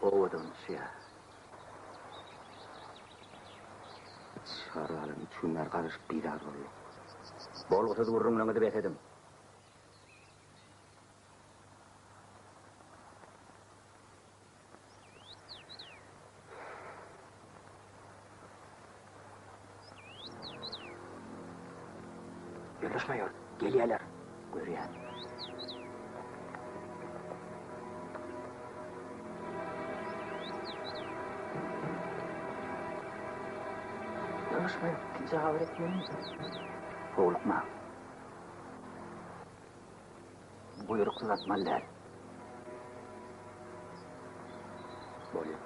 Owadan uçýar. Çar alym üç gün bäri garaşyp bizar bolduk. Bolgusyz gürrüňleriňizi bes ediň. Ýoldaş maýor, gelýärler. Görýän. Ýoldaş maýor, ikinji habar etmelimi? Howlukma. Buýruksyz atmaly däl. Bolýa.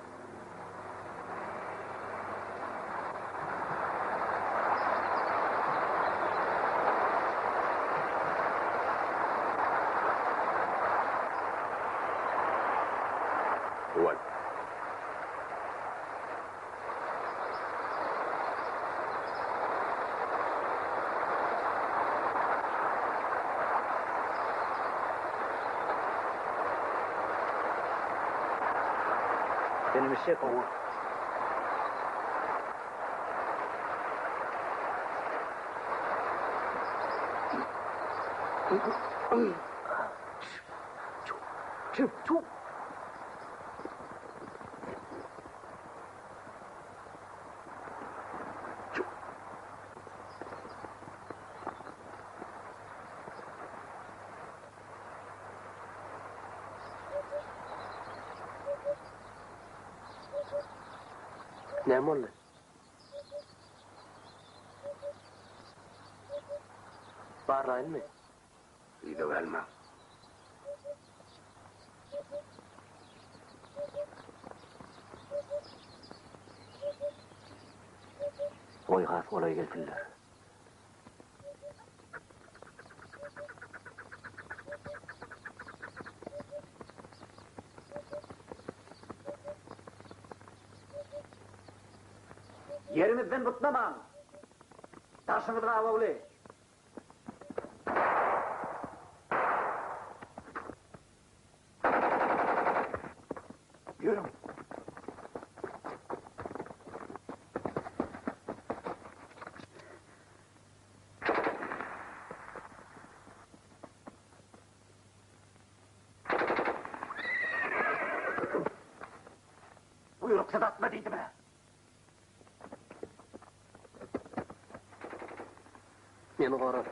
Wal. Senem eşek oňa. Näme boldy? Barlaýynmy? Yza galmaň. Goý has golaý gelsinler. Ýeriňizden butnamaň! Daşyňyz gabawly! Ýörüň! Buýruksyz atma diýdim-ä! Meni gora.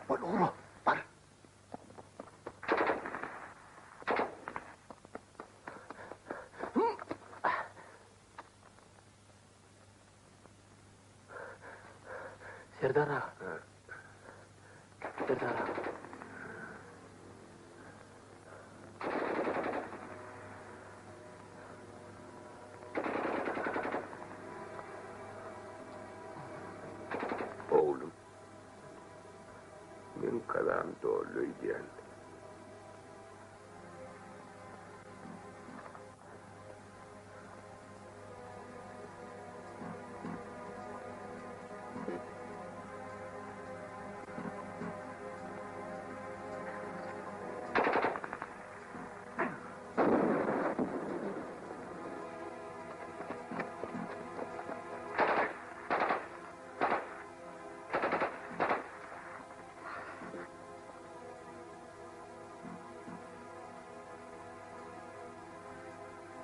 Bol ugra, bar. Serdar aga. Serdar aga. Oglum, meň kazam doldy öýdýän.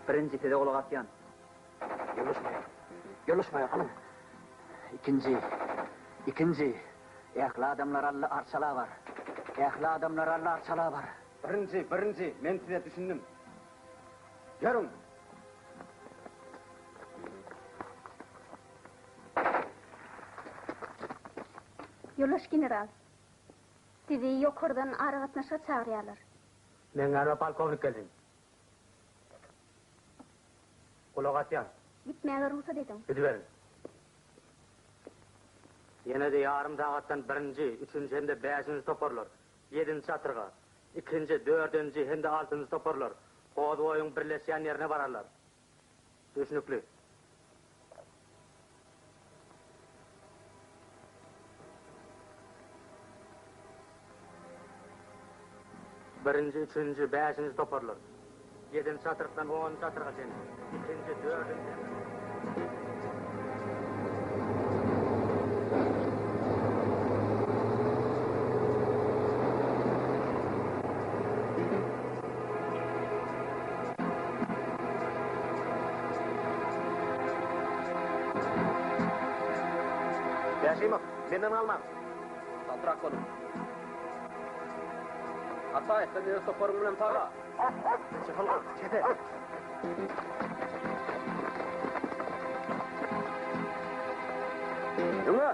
Birinji size gulak asýan. Ýoldaş maýor. Ýoldaş maýor, alyň. Ikinji. Ikinji. Ähli adamlar Alla arçala bar. Ähli adamlar Alla arçala bar. Birinji, birinji, men size düşündim. Ýörüň! Ýoldaş general, sizi ýokardan aragatnaşyga çagyrýarlar. Meň ýanyma polkownik gelsin. Gulak asýan. Gitmäge rugsat ediň. Gidiberiň. Ýene-de ýarym sagatdan birinji, üçünji hem-de bäşinji toparlar ýedinji çatyrga, ikinji, dördünji hem-de altynjy toparlar Hozboýuň birleşýän ýerine bararlar. Düşnükli. Birinji, üçünji, bäşinji toparlar. Ýedinji çatrykdan onunjy çatryga çenli. Ikinji, dördünji hem-de. Bäşimow, menden galmaň. Çaltrak boluň. Ataýew, sen öz toparyň bilen saga. Çykyl, çepe. Öňe!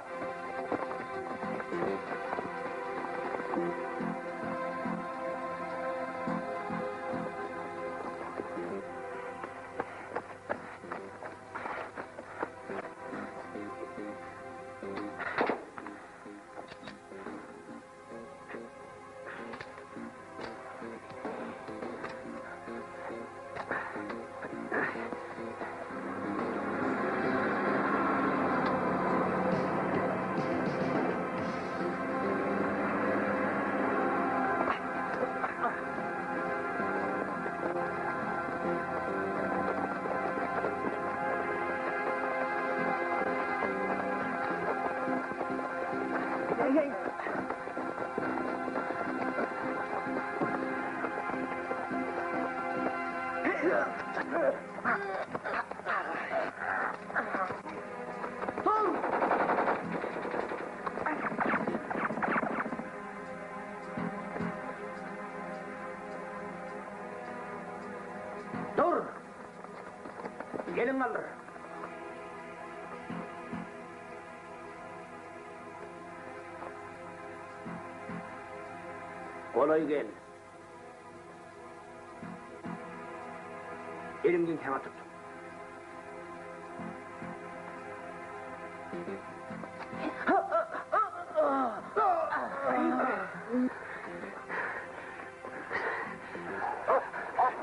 Dur! Eliňi galdyr! Golaý gel. Elimden saňa tut.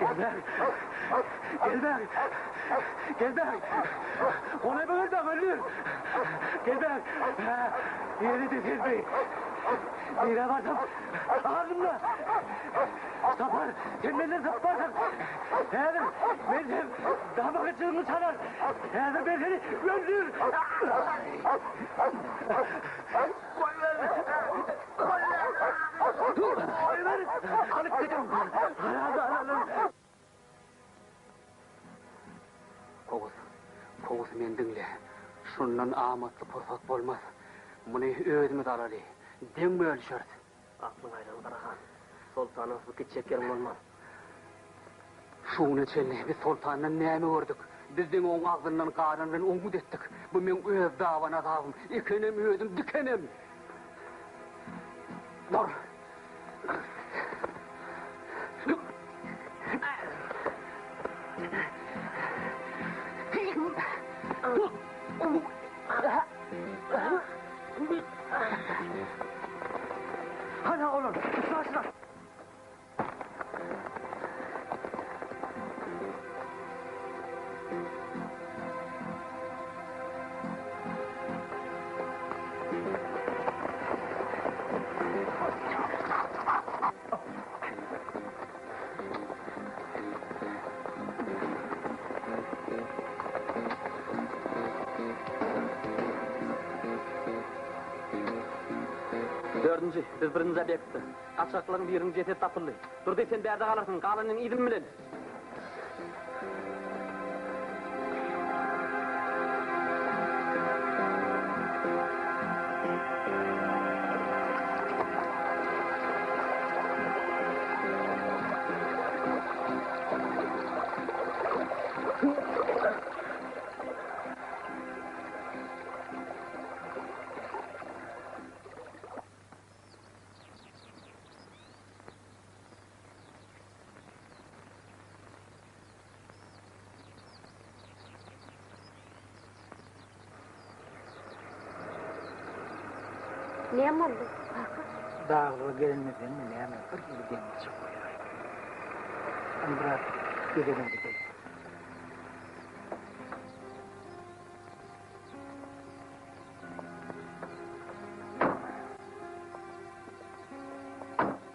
Gelbäň! Gelbäň! Gelbäň! Golaýma gelbäň, öldür! Gelbäň! Ýene-de senmi? Nirä barsam, ardymda! Sapar, sen menden sapmarsyň! Häzir men hem damagy jygyňy çalar! Häzir men seni öldür! Goýber! Goýber! Goýber! Alyp gidiň! Haramzadalar! Kowus, Kowus meni diňle. Şundan amatly pursat bolmaz. Muny özümiz alaly. Deň bölüşeris. Aklyň aýlan Garahan. Soltana bu gitjek ýeriň bolmaz. Şu güne çenli biz soltandan näme gördük? Biz diňe oň agzyndan galan bilen oňňut etdik. Bu meň öz daban azabym. Ekenem özüm, dikenem. Dur! Hana olar, üstaşylar. Dördünji, biz birinji obýektde. Gaçgaklaryň biriniň jesedi tapyldy. Durdy, sen bärde galarsyň, galanyny yzym bilen. Näme boldy, kaka? Daglyga gelenimizdenmi näme, bir hili demgirjek bolýar. Hany biraz gezelenç edeli.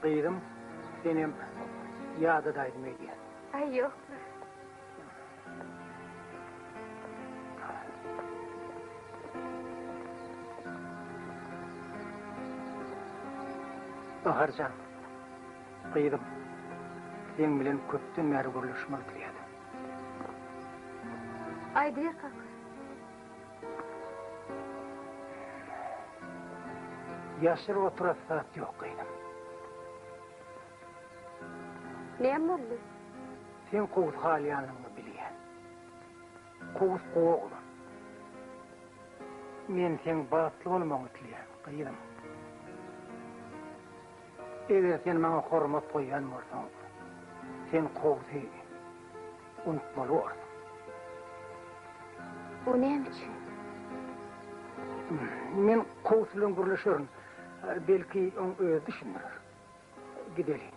Gyzym. Senem ýadadaýdym öýdýän. Aý, ýok-la. Bahar jan, gyzym, seň bilen köpden bäri gürleşmek isleýärdim. Aýdyber kaka. Ýaşyryp oturasy zat ýok, gyzym. Näme boldy? Seň Kowus halýanyňy bilýän. Kowus gowy oglan. Men seň bagtly bolmagyňy isleýän, gyzym. Eger sen maňa hormat goýýan bolsaň, sen Kowusy unutmaly borsuň. O näme üçin? Men Kowus bilen gürleşerin. Belki, oň özi düşündirer. Gideli.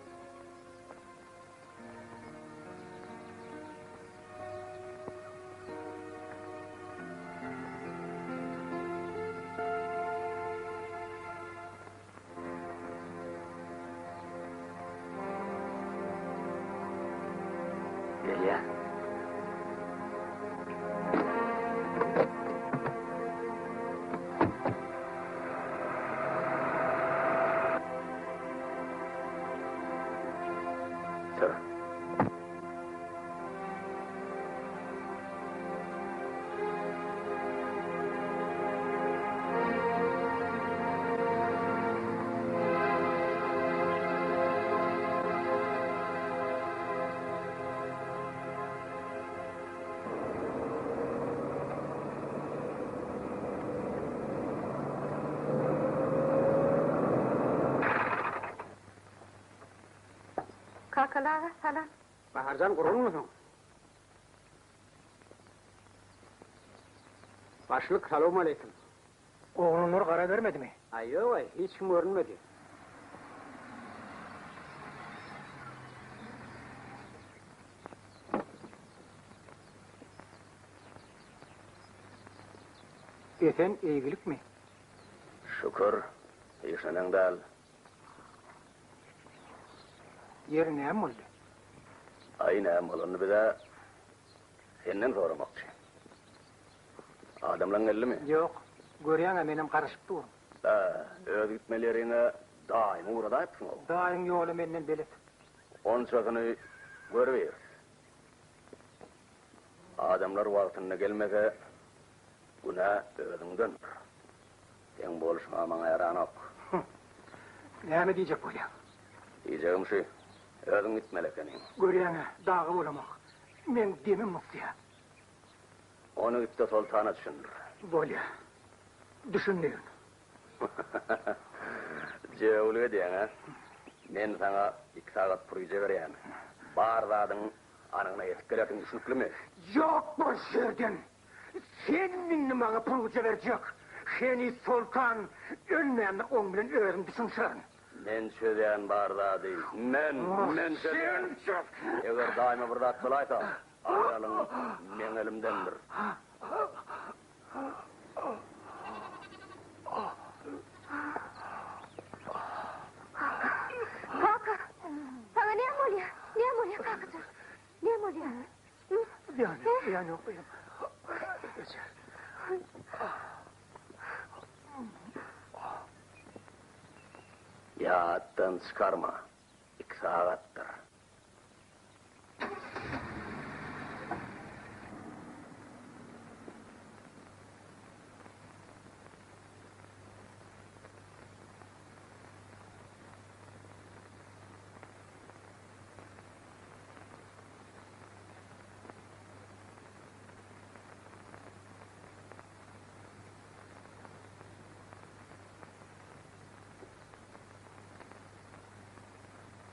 Gelýär. Sür. Kakaly aga, salam. Baharjan gurgunmysyň? Başlyk, salowmaleýkim. Oglanlar gara bermedimi? Aý, ýog-aý, hiç kim görünmedi. Esen eýgilikmi? Şükür, işleneň däl. Ýeri näme boldy? Aý, näme bolanyny biz-ä senden soramakçy. Adamlaň geldimi? Ýok. Görýäň-ä, menem garaşyp durun. Bä, öz gitmeli ýeriňe daýyňy ugradaýypsyň-ow. Daýyň ýola menden belet. Onçasyny görübiris. Adamlar wagtynda gelmese, günä özüňdendir. Seň bolşuň-a maňa ýaranok. Näme diýjek bolýaň? Diýjegim şu, özüň gitmeli ekeniň. Görýäň-ä, dagy bolamok. Meň demim gysýar. Ony git-de Soltana düşündir. Bolýa. Düşündirin. Jögülik edýäň-ä? Men saňa iki sagat puryja berýän. Bar zadyň anygyna ýetip gelersiň, düşnüklimi? Ýok bol şu ýerden! Sen indi maňa puryja berjek! Heniz Soltan ölmändir, oň bilen özüm düşünişerin. Men çözýän bar zady. Men, men çözýän! Eger daýyma bir zat bolaýsa, ajalyň meň elimdendir. Kaka! Saňa näme bolýar? Näme bolýar, kakajan? Näme bolýar? Zyýan ýok, zyýan ýok, gyzym. Geçer. Ýatdan çykarma, iki sagatdyr.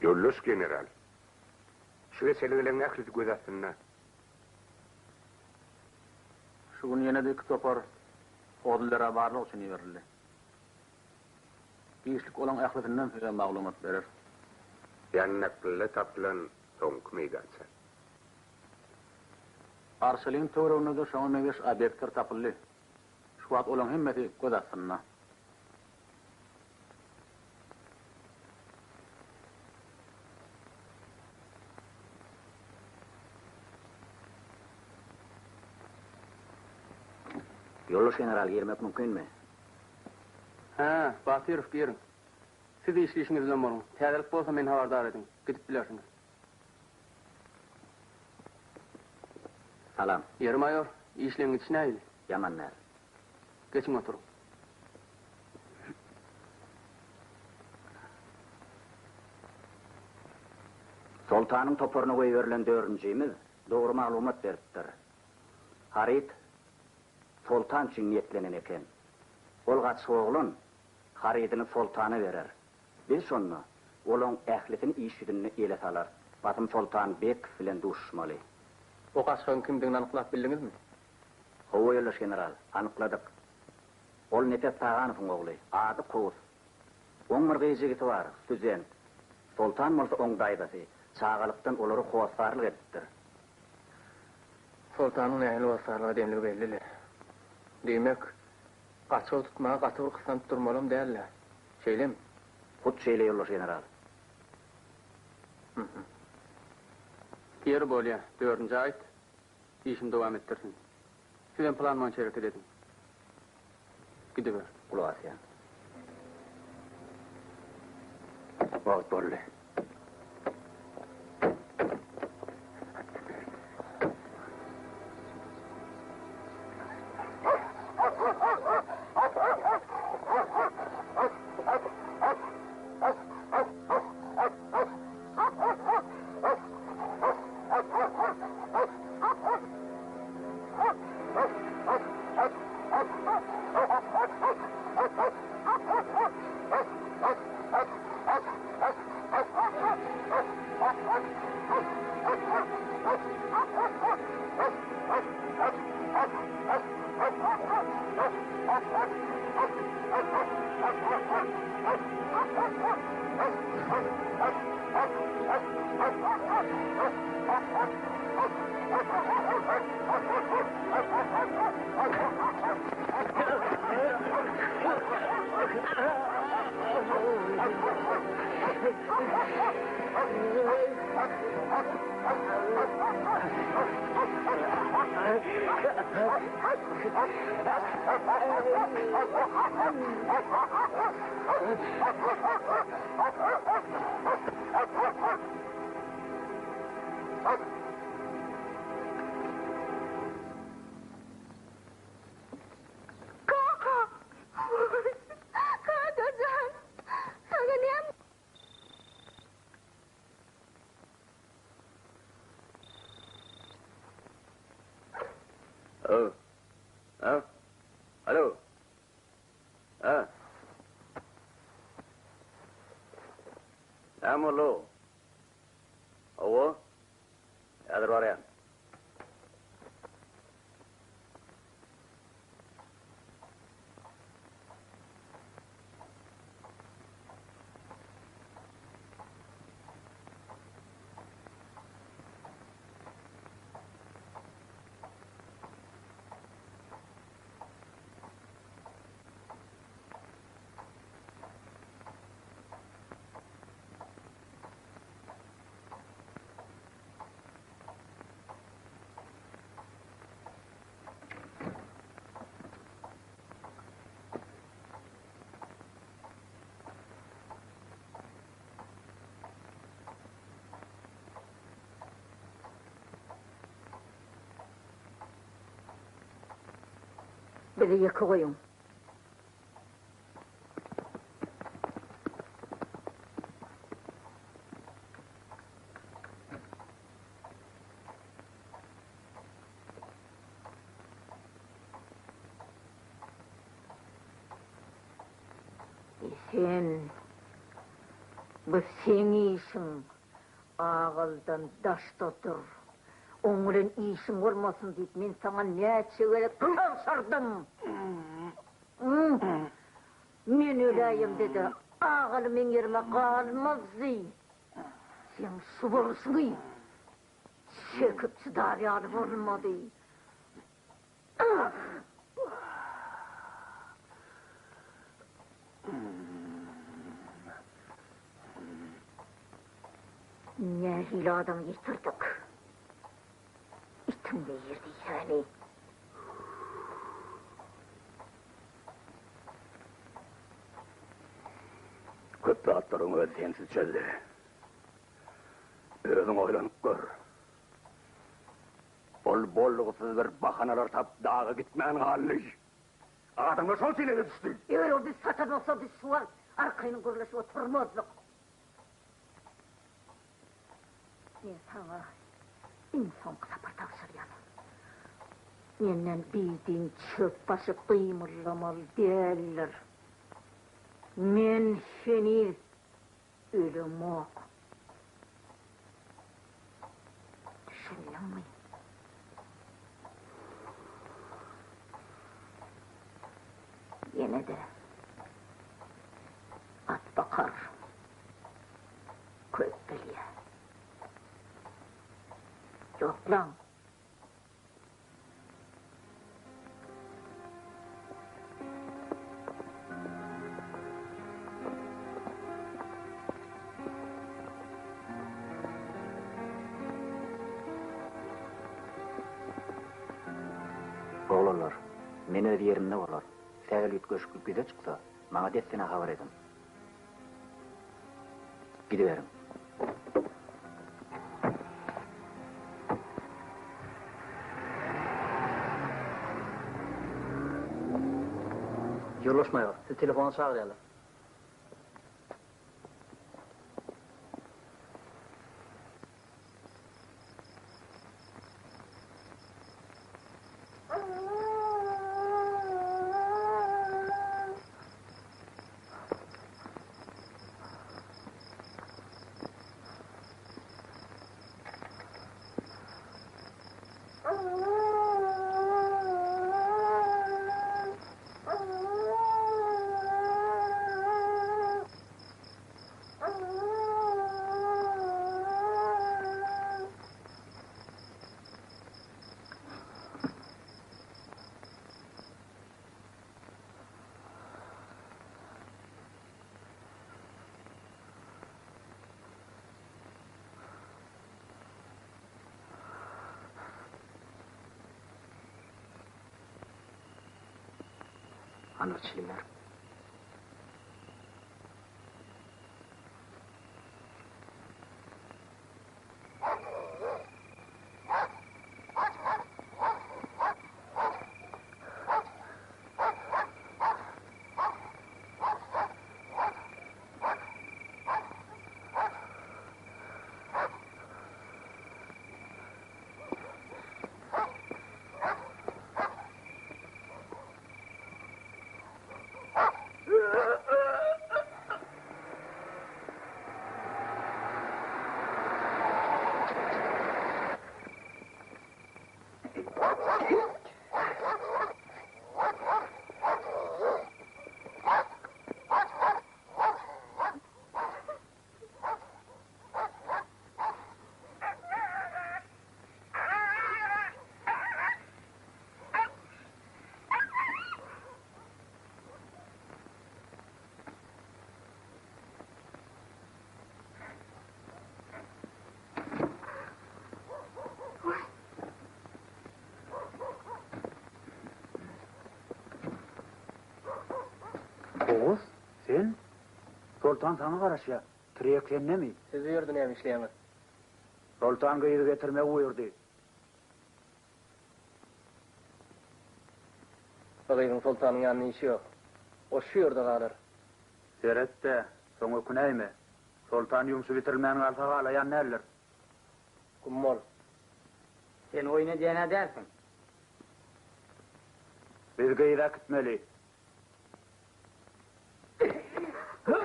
Ýoldaş general, şu geçelgeleň ählisi göz astynda. Şu gün ýene-de iki topar Hozlulera barlag üçin iberildi. Giçlik olaň ählisinden size maglumat bereris. Ýanynaklyda tapylan soňky meýdança. Arçalyň töwereginde-de şoňa meňzeş obýektler tapyldy. Şu wagt olaň hemmesi göz astynda. Ýoldaş general, girmek mümkinmi? Hä, Batyrow, giriň. Siz işli işiňiz bilen boluň. Täzelik bolsa meni habardar ediň. Gidip bilersiňiz. Salam. Ýeri maýor, işleň gidişi nähili? Ýaman däl. Geçiň oturyň. Soltanyň toparyna goýberilen dördünjimiz dogry maglumat beripdir. Haryt Soltan üçin niýetlenen eken. Ol gaçgy oglan harydyny Soltana berer. Biz şonda olaň ählisini iş ýüzünde ele salarys. Basym Soltan Bekow bilen duşuşmaly. O gaçgagyň kimdigini anyklap bildiňizmi? Hawa, ýoldaş general, anykladyk. Ol Nepes Taganowyň ogly. Ady Kowus. Oň bir gyz jigisi bar, student. Soltan bolsa oň daýzasy. Çagalykdan olara hossarlyk edipdir. Soltanyň nähili hossarlyk edenligi belli-le. Diýmek, gaçgagy tutmaga gaty bir gyssanyp durmalam däl-dä. Şeýlemi? Hut şeýle, ýoldaş general. Ýeri bolýa, dördünji aýt. Işini dowam etdirsin. Sizem plan boýunça hereket ediň. Gidiber. Gulak asýan. Wagt boldy. Kaka! Kaka jan! Saňa näme Alo. Ha? Alo. Ha? Näme boldy? Hawa. Häzir barýan. Bizi ýeke goýuň. Sen, bu seň işiň, Agaldan daşda dur. Oň bilen işiň bolmasyn diýip, men saňa näçe gezek tabşyrdym. Men öläýemde-de, Agaly meň ýerime galmazdy. Seň şu bolşuňy çekip çydar ýaly bolmady. Nähili adam ýitirdik. Itiň biri diýsäni. Köp zatlaryň özi sensiz çözdi. Özüň oýlanyp gör. Ol bolgusyz bir bahanalar tapyp daga gitmän galdy. Adamlar şol çilege düşdi. Eger ol bizi satan bolsa biz şu wagt arkaýyn gürleşip oturmazdyk. Men saňa iň soňky sapar tabşyrýan. Menden bidin çöp başy gymyldamaly däldir. Men heniz ölemok. Düşündiňmi? Ýene-de atbakar köp bilýär. Ýoklaň. Oglanlar, men öz ýerimde bolar. Sähel üýtgeşiklik ýüze çyksa, maňa dessine habar ediň. Gidiberiň. Ýoldaş maýor, sizi telefona çagyrýarlar. Anna çilimler. Oguz, sen? Soltan saňa garaşýar. Tirýek sendemi? Siz bu ýerde näme işleýäňiz? Soltan gyzy getirmegi buýurdy. Bu gyzyň soltanyň ýanynda işi ýok. O şu ýerde galar. Seret-de, soň ökünäýme. Soltan ýumşy bitirilmän galsa halaýan däldir. Güm bol. Sen oýun edýän-ä dälsiň. Biz gyzy äkitmeli. Dur,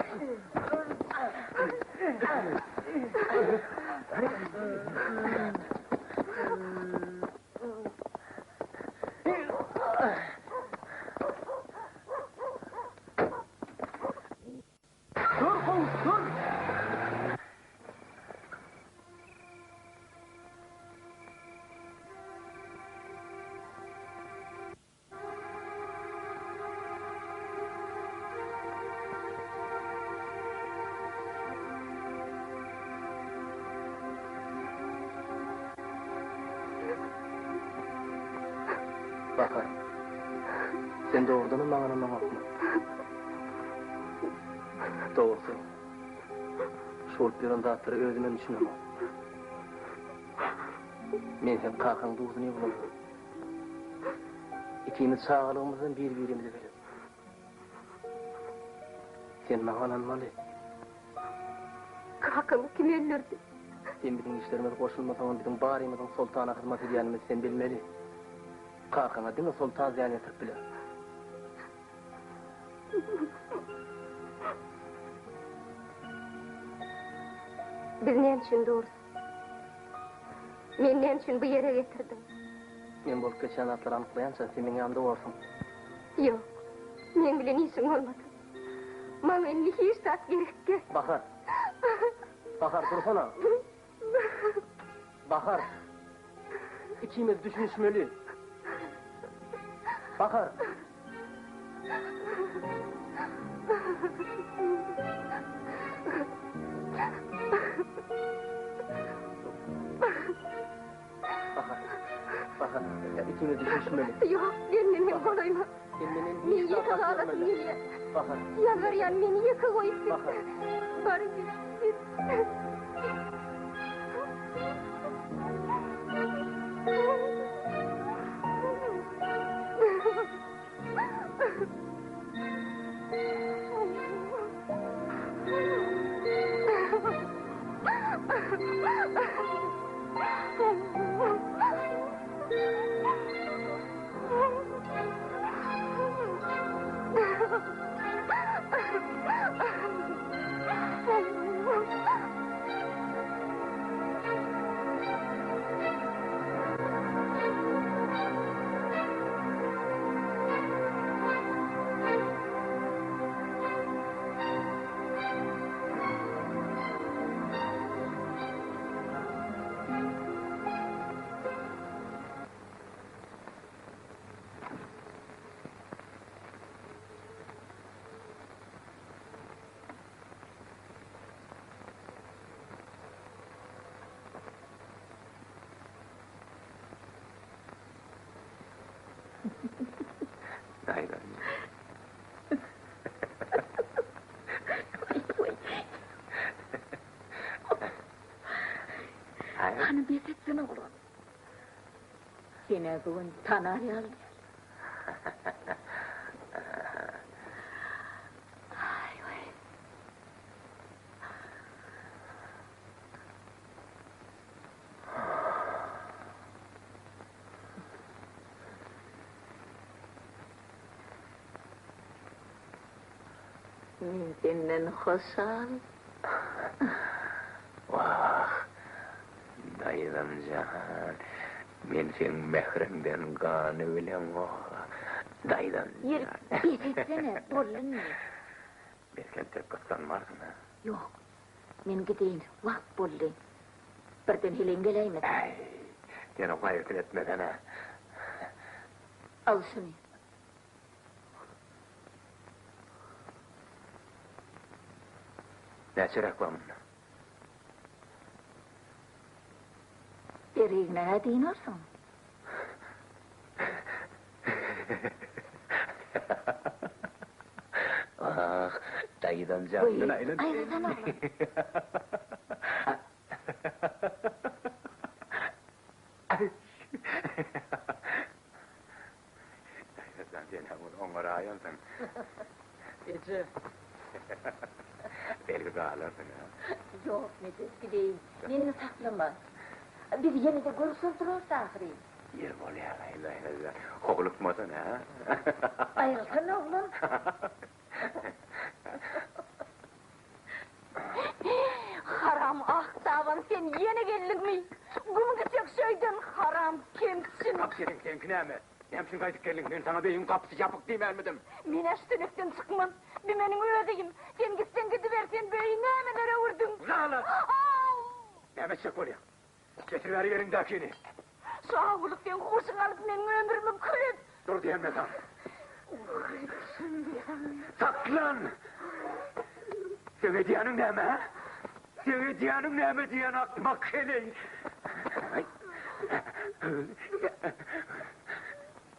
Kowus, dur! Bahar, sen dogrudanam maňa ynanaňokmy? Dogrusy. Şu bolup ýören zatlara özümem düşünemok. Men seň kakaň Durdyny bulamok. Ikimiz çagalygymyzdan bir-birimize belet. Sen maňa ynanmaly. Kakamy kim öldürdi? Sen biziň işlerimize goşulmasaňam biziň barymyzyň Soltana hyzmat edýänimizi sen bilmeli. Kakaňa diňe Soltan zyýan ýetirip biler. Biz näme üçin durus? Meni näme üçin bu ýere getirdiň? Men bolup geçýän zatlary anyklaýança sen meň ýanymda borsuň. Ýok, meň bilen işiň bolmasyn. Maňa indi hiç zat gerek däl. Bahar. Bahar, dursana. Bahar. Ikimiz düşünişmeli. Bahar. Bahar. Bahar. Ikimiz düşünişmeli. Ýok, gelme meň golaýyma. Sen menden Men hiç zat ýeke galasym gaçyrmaly. gelýär. Bahar. Ýalbarýan meni ýeke goýup gitme. Bahar. Bar git, git. Hany bes etsene oglan. Sen-ä bu gün tanar ýaly däl. Aý-waý. Men senden hoşal. Wah, daýzam jan, men seň mähriňden ganybilemok, daýzam jan. Ýeri, bes etsene, boldy indi. Belki entek gyssanmarsyň-a? Ýok, men gideýin, wagt boldy. Birden heleýiň geläýmesin. Äý, sen o gaýgysyny etmesene. Al şuny. Näçeräk bar munda? Bereýin-ä dynarsyň. Ah, daýzam jan. Goý, aýrylsana oglan. Daýza jan, sen-ä muny oňaraýansyň. Eje. Belki galarsyň-a. Ýok, Nepes, gideýin. Meni saklama. Biz ýene-de görüşer durarys ahyry. Ýeri bolýar-aý, daýza jan. Howlukmasana. Aýrylsana, oglan. Haram aktaban sen ýene geldiňmi? Güm gitjek şöýden haram kemçin. Gap seniň, seňki näme? Näme üçin gaýdyp geldiň? Men saňa beýiň gapysy ýapyk diýmänmidim? Men-ä şu tünekden çykman. Bi meniň öz öýüm. Sen gitseň gidiber, sen bu öýi nämelere öwürdiň? Lala! Näme etjek bolýaň? Getir bäri eliňdäkini. Şu awulyk seň huşuňy alyp meniň ömrümi kül et. Dur diýen men saňa. Saklan! Seň edýäniň näme, hä? Seň edýäniň näme diýen akmak heleý.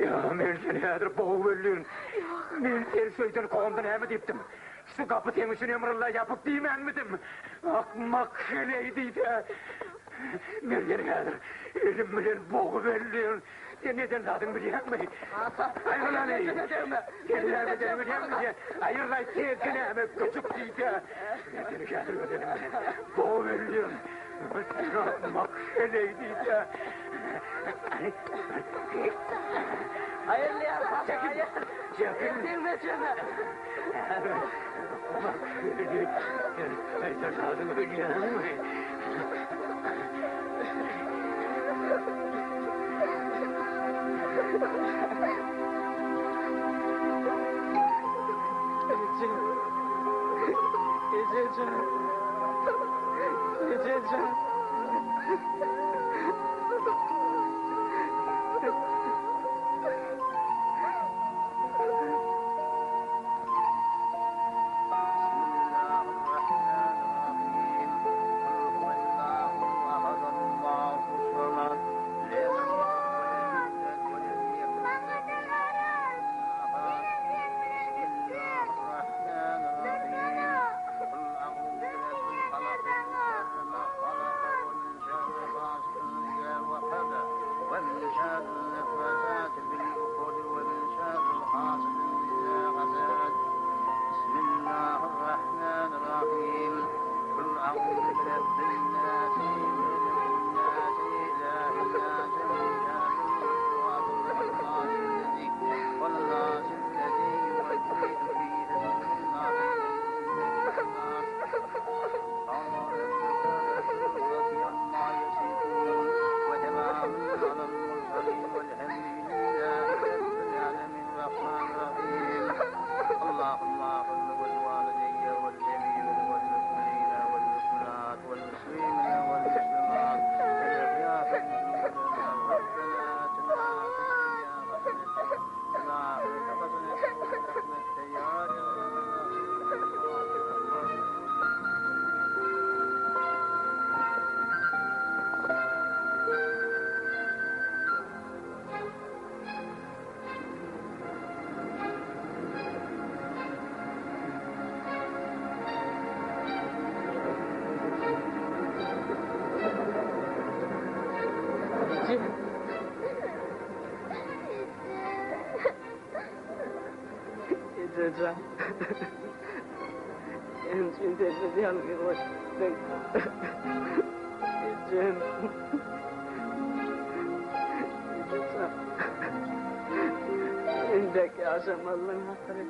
Ýa men seni häzir bogup öldürin. Men seni şeýden kowamda näme diýipdim? Şu gapy seň üçin ömrylla ýapyk diýmänmidim? Akmak heleý diýse. Men seni häzir elim bilen bogup öldürin. Sen eden zadyňy bilýäňmi? Aýryl hany! Sen näme edeniňi bilýäňmi sen? Aýryl-aý sen näme güjük diýse. Men seni häzir öz elim bilen bogup öldürin. Akmak heleý diýse. Aýrylýar, Çekil! Çekil! Degme, çöme! Akmak heleý. Sen eden zadyňy bilýäňmi? Eje. Ejejan. Ejejan. Maňa-da garaş! Menem seň bilen gitjek! Dursana! Durmaýan ýer saňa! Ejejan. Näme üçin sensiz ýalňyz goýupsyň? Ejem. Ejejan. Entek ýaşamalyň ahyry.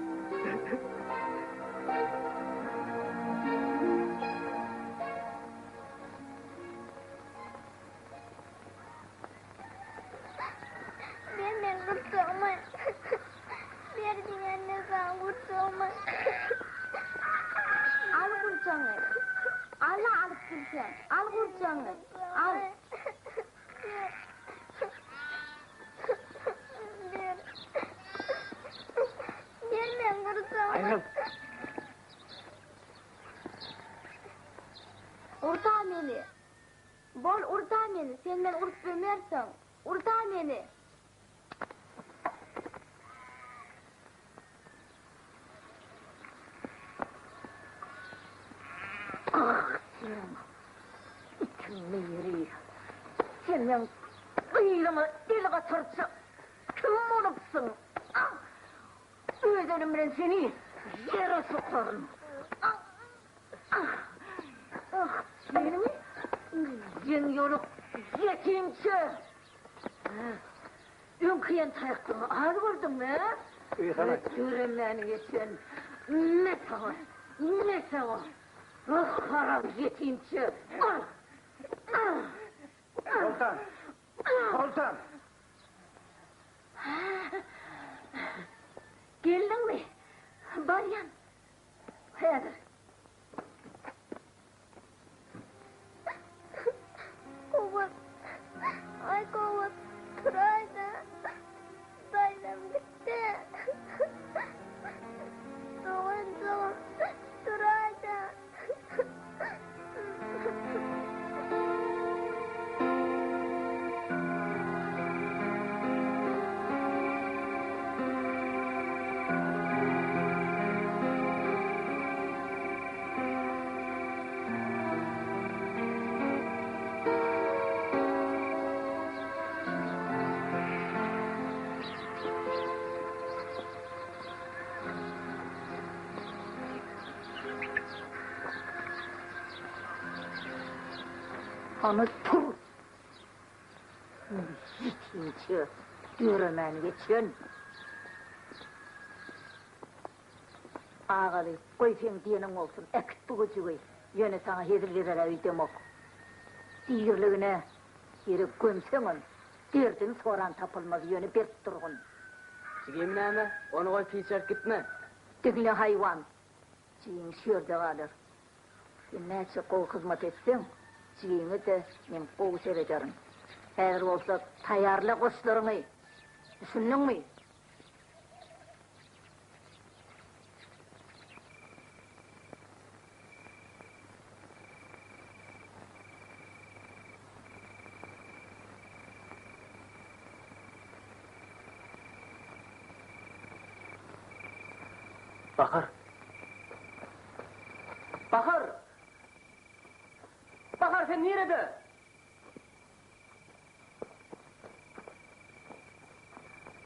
Ber meň gurjagymy. Ber diýende saňa gurjagymy. Al gurjagyňy. Al-a alyp bilseň. Al gurjagyňy. Al. Ber. Ber. Ber meň gurjagymy. Aýryl. Urda meni. Bol urda meni, sen meni urup bilmersiň. Urda meni. Ah, sen itiň biri. Sen meň gyzyma el gatarça kim bolupsyň? Ah! Öz elim bilen seni ýere sokaryn. Ah! Ah, seniň ýeň ýoluk ýetimçe! Öňki iýen taýaklygyňy az gördüňmi, a? Öýdüremäni geçen, me saňa, me saňa! Ah, haram ýetimçe! Ah! Ah! Soltan! Soltan! Geldiňmi? Barýan. Häzir. Kowat. Aý Kowat, turaýda. Daýzam gitdi. Doganjygym, turaýda. Hany tur! Ýetinçe döremän geçen. Agaly, goý seň diýeniň bolsun, äkit bu güjügi. Ýöne saňa hezil berer-ä öýdemok. Diriligine ýere gömseňem, derdini soran tapylmaz, ýöne berk durgun. Jigim näme, ony goýup hiç ýerik gitme. Diňle haýwan, jigiň şu ýerde galar. Sen näçe gowy hyzmat etseň, jigiňe-de men gowy serederin. Häzir bolsa taýýarla goşlaryňy. Düşündiňmi? Bahar! Bahar! Bahar sen nirede?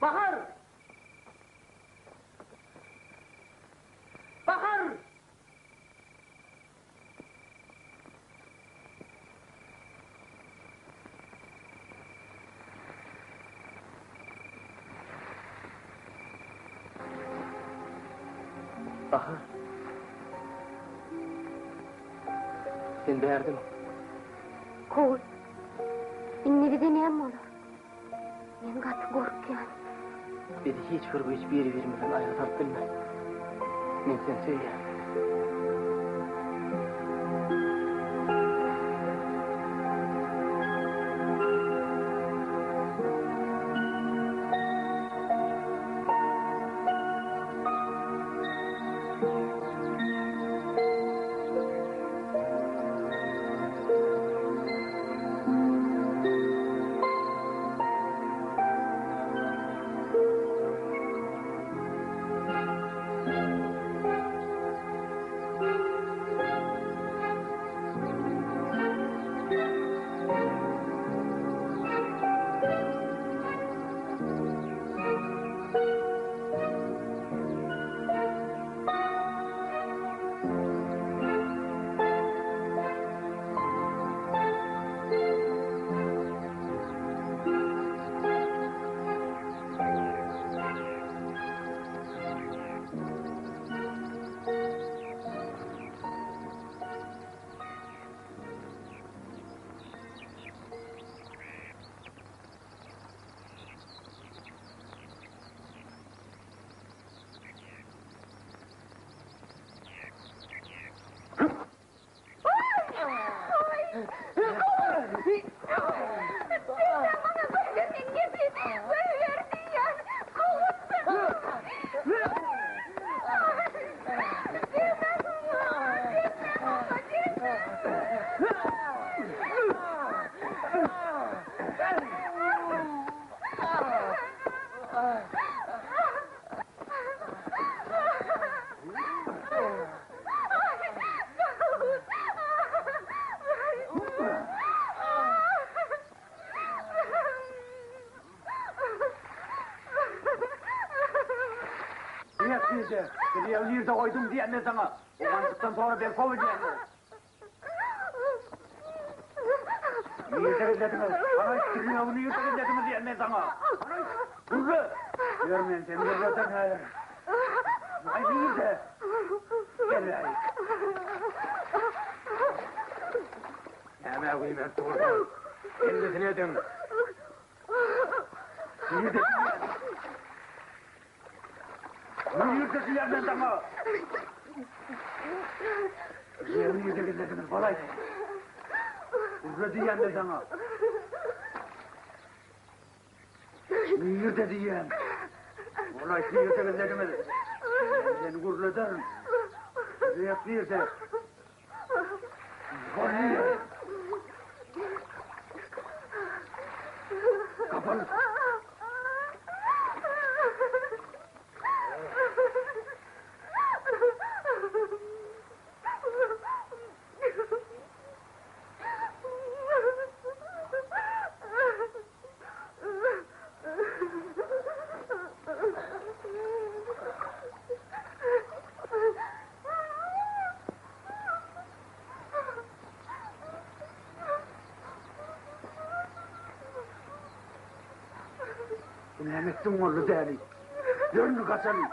Bahar! Bahar! Bahar. Sen bärdemi? Kowul. Indi bize näme bolar? Men gaty gorkýan. Bizi hiç bir güýç biri-birimizden aýra salyp bilmez. Men seni söýýän. Diýek nirde? Tirýegi nirde goýduň diýýän men saňa. Oganjykdan sonra ben gowy diýýän. Nirde gizlediňiz? Hanaý, tirýegi nirde gizlediňiz diýýän men saňa. Hanaý, gürle! Ýör men seni gürleden häzir. Aý nirde? Gel bäri. Näme güýmenip dursuň? Ellisini ediň. Nirde diýýän? Nirde diýýän men saňa? Ýeri nirde gizlediňiz, bolaý? Gürle diýýän men saňa. Nirde diýýän? Bolaý, nirde gizlediňiz? Men seni gürlederin. Ýek nirde? Bol nirde? Kapaly. Näme etdiň boldy däli? Ýör indi gaçaly.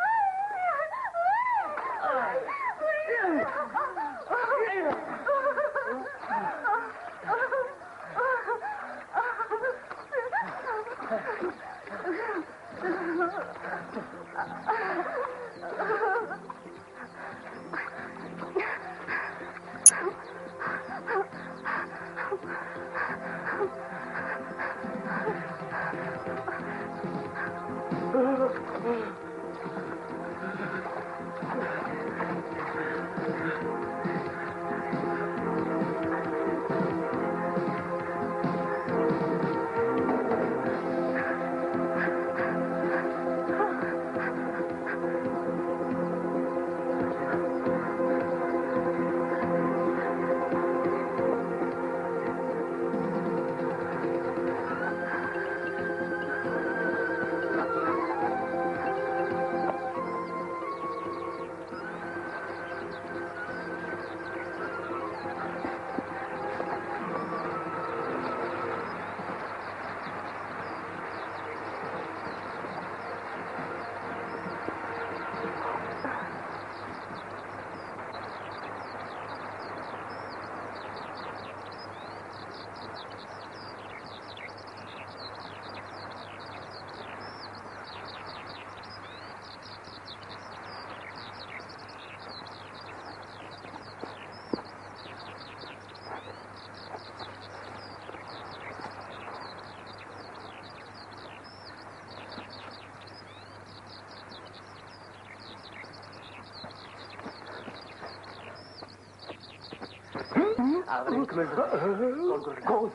Kowus,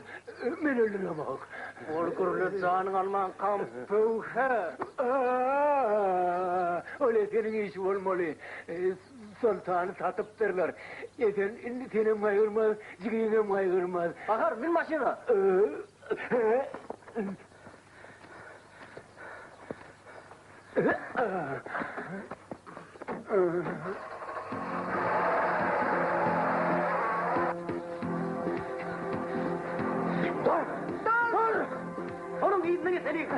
men öldüremok. Ol gürle janyň almankam pöwhe. Ol Eseniň işi bolmaly. Soltany satypdyrlar. Esen indi senem gaýgyrmaz, jigiňem gaýgyrmaz. Bahar, mün maşyna. Dur! Dur! Onuň yzyna ýeteliň!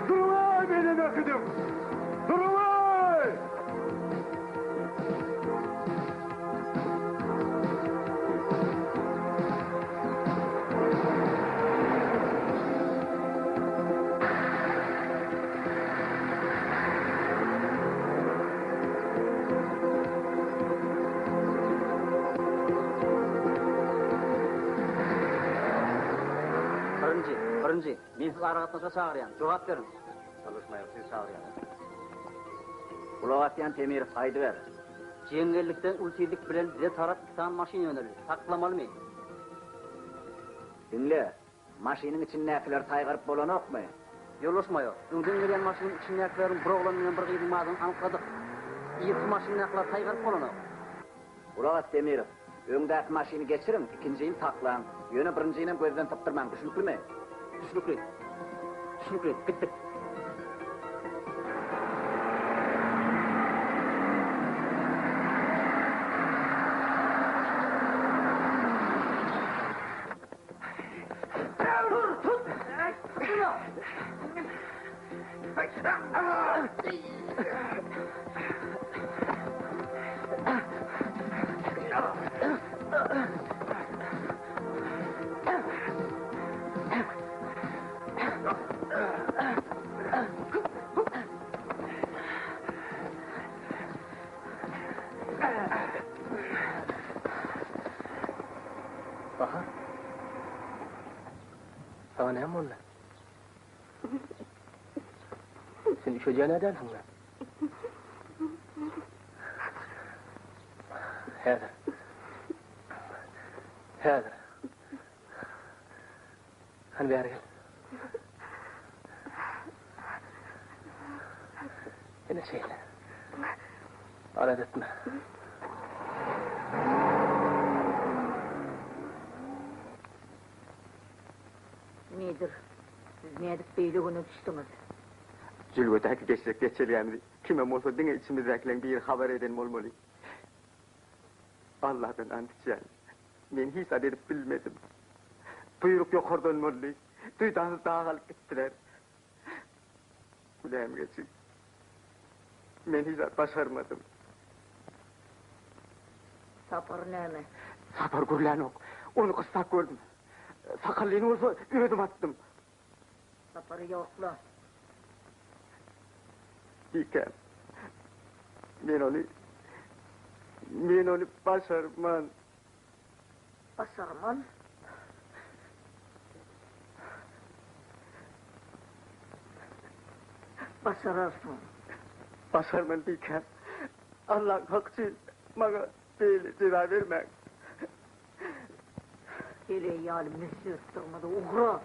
Duruň-aý, menem äkidiň! Duruň-aý! Birinji, birinji, men sizi aragatnaşyga çagyrýan, jogap beriň. Çalyşmaýar, sizi çagyrýan. Gulak asýan Temirow, aýdyber. Jeňňellikden uly tizlik bilen bize tarap iki sany maşyn ýöneldi. Saklamalymy? Diňle, maşynyň içindäkileri saýgaryp bolanokmy? Ýoldaş maýor, öňden gelýän maşynyň içindäkileriň bir oglan bilen bir gyzyň bardygyny anykladyk. Yzky maşyndakylary saýgaryp bolanok. Gulak as, Demirow, öňdäki maşyny geçiriň, ikinjini saklaň. Ýöne birinjinem gözden sypdyrmaň, düşnüklimi? Düşnükli. Düşnükli. Gitdik. Dur, tut! Bahar. Saňa näme boldy? Sen üşedýän dälsiň-le? Häzir. Häzir. Hany bäri gel. Ine şeýle. Alada etme. Nedir, siz nädip beýle güne düşdüňiz? Jülgedäki geçjek geçelgämizi kimem bolsa diňe içimizdäkileň biri habar eden bolmaly. Alladan ant içýän. Men hiç zat edip bilmedim. Buýruk ýokardan boldy. Duýdansyz dagy alyp gitdiler. Günämi geçiň. Men hiç zat başarmadym. Sapar näme? Sapar gürlänok. Ony gyssap gördüm. Sakallyny bolsa özüm atdym. Sapary ýokla. Bikäm. Men ony Men ony başarman. Başarman? Başararsyň. Başarman bikäm. Allaň haky üçin maňa beýle jeza bermäň. Heleý ýaly möhlet durmaz, ugra!